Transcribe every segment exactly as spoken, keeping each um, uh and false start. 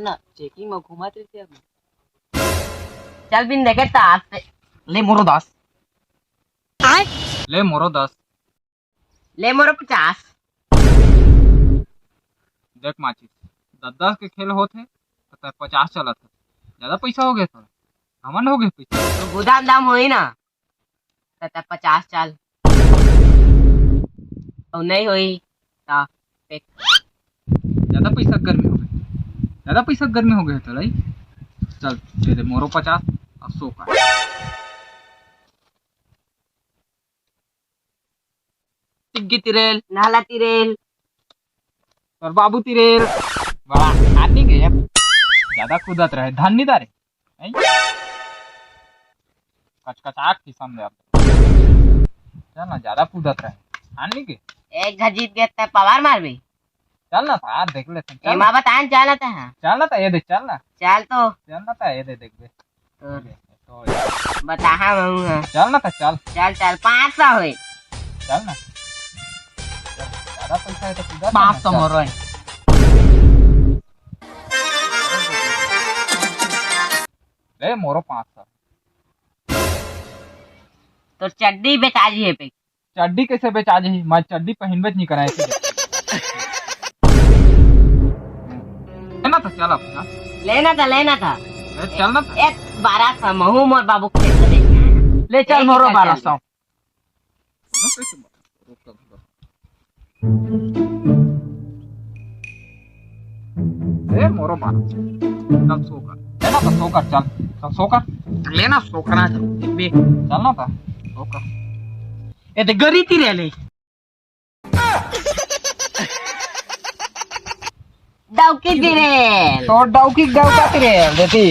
ना, checking में घूमत रहिथे अभी। चल बिन देखे तास से। ले मोरो दस। ले मोरो दस। ले मोरो पचास। देख माचिस, दस दस के खेल होत हे, त तैं पचास चलत हे। ज्यादा पैसा हो गया तोला, घमंड हो गया पैसा। तो गोदाम दाम होई ना, त तैं पचास चल। अउ नहीं होई, त फेंक। ज्यादा पैसा गर्मी हो गए, ज्यादा पैसा गर्मी हो गए तोला। चल, दे दे मोरो पचास अउ सौ का। टिग्गी तिरेल, नाला तिरेल। तोर बाबू तिरेल। बड़ा आदमी के ज्यादा कूदत रहे, धन नहीं दारे। हैं? कचकचाहट किसम ले अब। चल ना, ज्यादा कूदत रहे। आन नहीं के? एक घा जीत गए त पावर मारबे। चल ना ता, देख लेथन। चल एमा ना। बतान, चल ना ता। चल ना ता, ये दे, चल ना। चल तो। चल ना ता, ये दे, देखबे। तोर। ये दे, तो ये। बताहा महू हा। चल ना ता, चल। चल, चल, पाँच सौ होई। चल ना। चल, ज्यादा पैसा है तो कूदा पाँच सौ चल। मोरो है। ले, मोरो पाँच सौ। तोर चड्डी बेचा जी है पे। चड्डी कैसे बेचा जी? मैं चड्डी पहिनबे च नहीं कराए थे। है ना, तो चल अपना। लेना था, लेना था। ले, चल ना। एक बारह सौ महू मोर बाबू खेत में बेचना है। ले, चल, एक मोरो ही बारह सौ। चल। ए, मोरो बारह सौ। चल, सौ कर। लेना तो सौ कर, चल। चल, सौ कर। लेना सौ करना है, एक भी। चल ना था, सौ कर। ए, ते गरी ती रह ले। डौकी तिरेल। तो डौकी डौका तिरेल देती।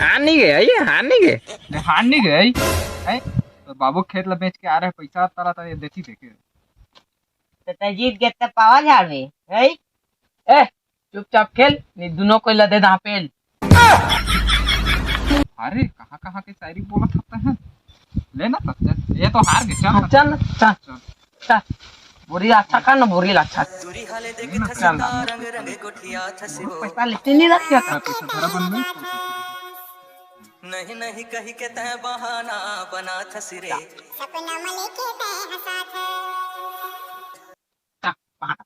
हार नहीं गए, ये हार नहीं गए। नहीं, हार नहीं गए। हैं? तो बाबू खेत ला बेच के आ रहे, पैसा तारा तारा ये देती देखे। तो तै जीत गए तो पावा झाड़वे, हैं? ए, चुपचाप खेल, नहीं दोनों को ला दे दा पेल। अरे, कहाँ कहाँ के शायरी बोलत होता है? लेना तो चल, ये तो हार गए, चल। हाँ, चल, चल। चल। चल। बोरी अच्छा कर ना, बोरी ला अच्छा। लेना, चल। पैसा लेते नहीं रख क्या? हाँ, पैसा धरा बन में। नहीं नहीं कही के तै बहाना बना थस रे। सपना में लेके तै हंसा था। चल, पहाड़ा।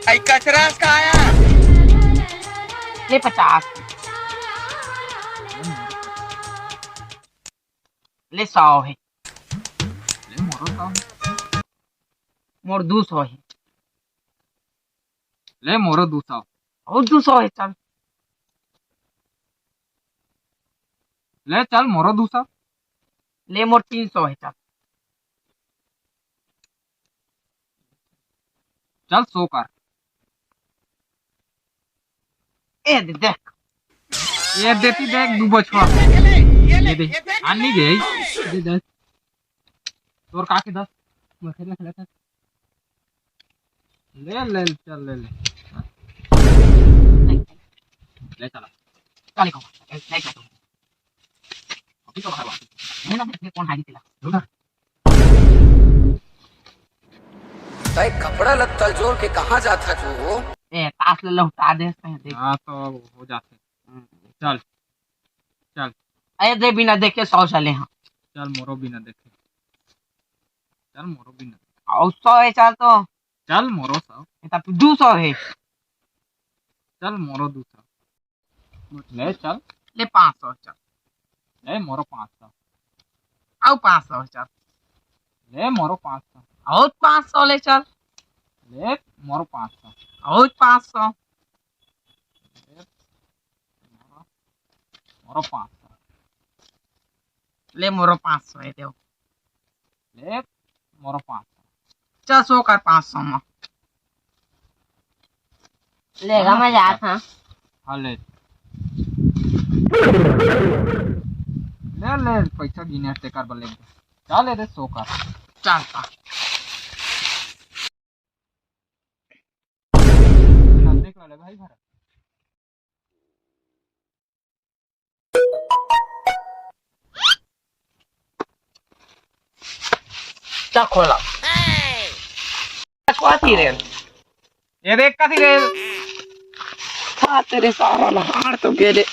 आई कचरा से खाया। ले पचास। ले सौ है। ले मोरो सौ। मोर दू सौ है। ले मोरो दू सौ। और दू सौ है, चल। ले चल मोरो दू सौ। ले मोर तीन सौ है, चल। चल सौ कर। ए दे देख। ये देती देख दू बछवा। ये दे। आन नहीं गए। दे दस। तोर का के दस? मैं खेलना खेला था। ले, ले, चल, ले, ले। ले, चला। चल, निकल। ले, ले, चल। अभी तो बाहर आ। ये ना, ये कौन हाई निकला? ढूंढा। भाई, कपड़ा लत्ता जोर के कहाँ जाता तू? ए, ताश ले लो, उठा दे, कहीं देख। हाँ, तो हो जाते। हम्म। चल, चल। ए, दे, बिना देखे सौ चले हाँ। चल, मोरो बिना देखे। चल, मोरो बिना देखे। और सौ है, चल तो। चल, मोरो सौ। ए, तब दू सौ है। चल, मोरो दू सौ। ले, चल। ले, पाँच सौ, चल। ले, मोरो पाँच सौ। आउ पाँच सौ, चल। ले, मोरो पाँच सौ। और पाँच सौ ले, चल। ले, मोरो पाँच सौ। और पाँच सौ। ले, मोरो, मोरो पाँच सौ। ले, मोरो पाँच सौ है, देव। ले, मोरो पाँच सौ। चल, सौ कर पाँच सौ में। लेगा, मैं जात हूँ। हाँ, ले। ले, ले, पैसा गिने तेकर बले। चल, ले दे, सौ कर। चल, चल। देख ला ले भाई भरा। चा खोला। कथी रे? ये देख कथी रे? था तेरे सारा ला हार तो गे रे।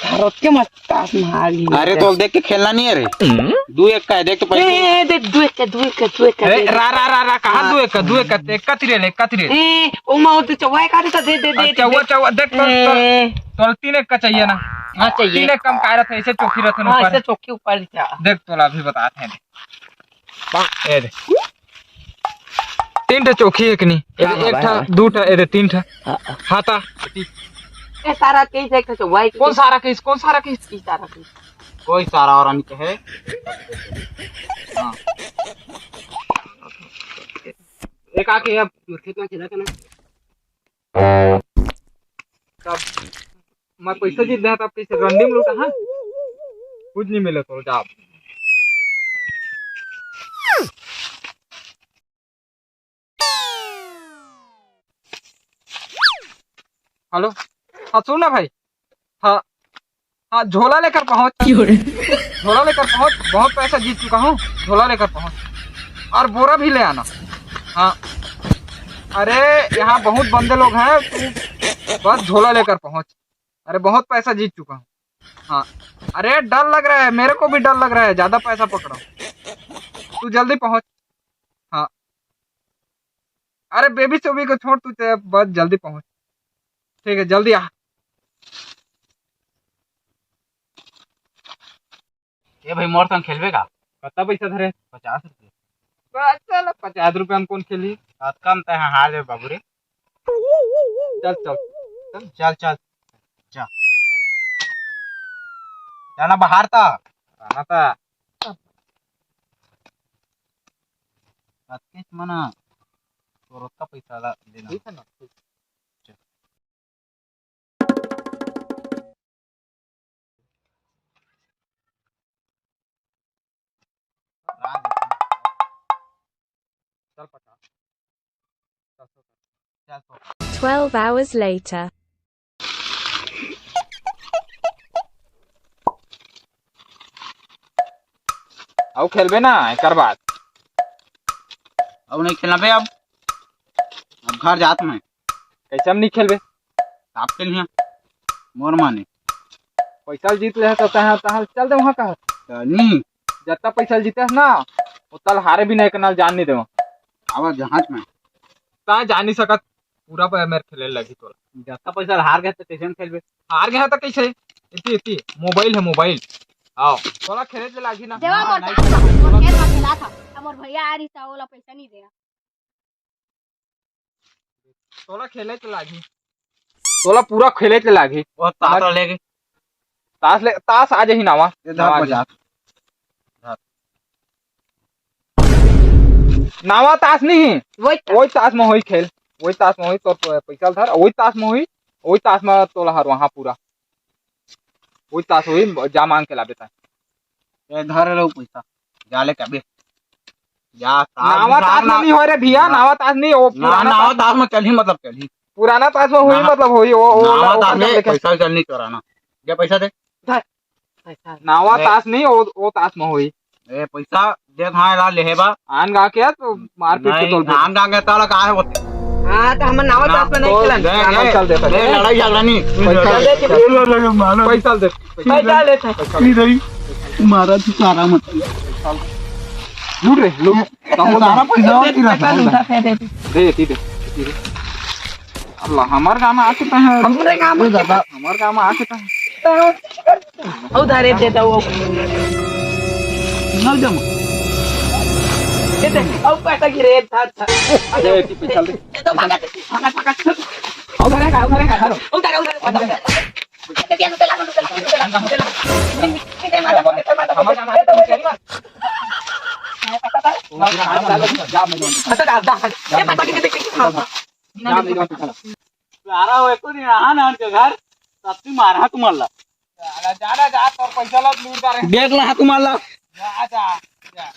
भारत के मस्त ताश में हार गई। अरे तो देख के खेलना नहीं है रे। दू एक का है, देख तो पहले। ए, ए, देख, दू एक का, दू एक का, दू एक का, ए, दे, दे। रा, रा, रा, रा, कहाँ हाँ। दू एक का, दू एक का, एक का तिरेल, एक का तिरेल। ए, ओ माँ, ओ तो चौवा का दे, तो दे, दे, दे, अच्छा, दे। चौवा, चौवा, देख तो, ए। तो, तो तीन एक का चाहिए ना। हाँ, चाहिए। तीन एक कम का रहता है, ऐसे चौकी रहता है हाँ, ऊपर। ऐसे चौकी ऊपर जा। देख तोला अभी बताते हैं। ए दे। तीन ठा चौकी एक नी। ए दे, हाँ, एक भाई, ठा, हाँ। दू ठा, ए दे, तीन ठा। हाँ, हाँ। हाता। ए, सारा केस एक ठा चौवा है। कौन सारा केस? कौन सारा केस? ई सारा केस। कोई सारा और नहीं कहे। हाँ। एक आके अब खेत में खेला था ना। तब मैं पैसा जीत गया, तब कैसे रंडी में लूटा, हाँ? कुछ नहीं मिले तो जाओ। हेलो, हाँ, सुन ना भाई। हाँ, हाँ, झोला लेकर पहुँच। क्यों रे? झोला लेकर पहुँच, बहुत पैसा जीत चुका हूँ, झोला लेकर पहुँच, और बोरा भी ले आना। हाँ, अरे, यहाँ बहुत बंदे लोग हैं, तू बस झोला लेकर पहुँच। अरे, बहुत पैसा जीत चुका हूँ। हाँ, अरे, डर लग रहा है, मेरे को भी डर लग रहा है, ज्यादा पैसा पकड़ा। तू जल्दी पहुँच। हाँ, अरे, बेबी सोबी को छोड़, तू ते-, बस जल्दी पहुँच। ठीक है, जल्दी आ। ए भाई, मोर संग खेलबे का? कत्ता पैसा धरे? पचास रुपया। बस साला, पचास रुपया में कौन खेली? बात कम ते हार जाबे बाबू रे। चल, चल। चल, चल। जा। जाना बाहर था। आना था। बात किस मना? तो रोज का पैसा ला देना। ठीक है ना? चल पटा। चल, चल, चल। Twelve hours later. अउ खेलबे ना, एकर बाद। अब नहीं खेलना बे अब। अब घर जात मैं। कैसे हम नहीं खेलबे? आपके लिए मोर माने। पैसा जीत ले तो तहाँ, तहाँ चल दे वहाँ कहा। तो नहीं। जत्ता पैसा जीते ना, उतना हारे भी नहीं करना, जान नहीं देवा। आवा जहाज में। ता जान नहीं सकत, पूरा पे मेरे खेले लगी तोला। जत्ता पैसा हार गए तो कैसे हम खेलबे? हार गए तो कैसे? इतनी, इतनी, मोबाइल है, मोबाइल। आओ, तोला खेले ले लागी ना। देवा हाँ, मोर नहीं तास खेलबे। मोर खेल में खेला था। अब मोर भैया आ रही था, ओला पैसा नहीं देना। तोला खेले के लागही। तोला पूरा खेले के लागही। वो तास समझ? ले के। तास ले, तास आ जाही नावा। ये नावा धर आ जाही। पचास। नावा तास नहीं। वही तास। वही तास में होई खेल। वही तास में होई, तोर प-, पैसा धर। वही तास में होई। वही तास में तोला हर वहाँ पूरा। वही तास होई, जा मांग के लाबे ता। ए, धर लो पैसा, जा ले के अबे। जा, तास नावा बिसार तास ना। नहीं हो रे भैया, हाँ। नावा तास नहीं, वो ना, पुराना नावा तास। तास में चलही, मतलब चलही। पुराना तास में होई, हाँ। मतलब होई, वो, वो, नावा वो तास करके में लेके। पैसा चल नहीं कराना। जा पैसा दे। धर, पैसा। नावा ए। तास नहीं, वो, वो तास में होई। ए, पैसा दे, हाँ, ला, लेहे बा। आन गा के तो मारपीट के नहीं, तोल दे। आन गा के ताला काहे होते? हाँ, तो हमन नावा ना, तास में नहीं तो खेलन। दे, पुराना दे, चल देता दे, है। लड़ाई झगड़ा नहीं। पैसा चल दे, दे। चल। पैसा दे। पैसा लेता है। पैसा नहीं रही। मारा तू सारा मत। लूट रे, लूट। सारा पैसा दे, तेरा पैसा था। लूटा, दे, दे, दे। दे, दे, दे, दे। अल्लाह, हमार गाँव में आके तो है। हमरे गाँव में। ए दादा। हमार गाँव में आके तो है। ओ धरे देता वो। ना जमा। दे दे। ओ पैसा गिरे था, था। दे, तू पैसा दे। ये तो भागा, भागा, भागा। ओ धरे का, ओ धरे का, धरो। ओ धरे, ओ धरे, ओ धरे। सारा हो एको दिन रहा ना उनके घर, सस्ती मारा तुम्हारा। जा, जा, जा, तोर पैसा ला लूट डारे। देख ला तुम्हारा। जा, जा, जा।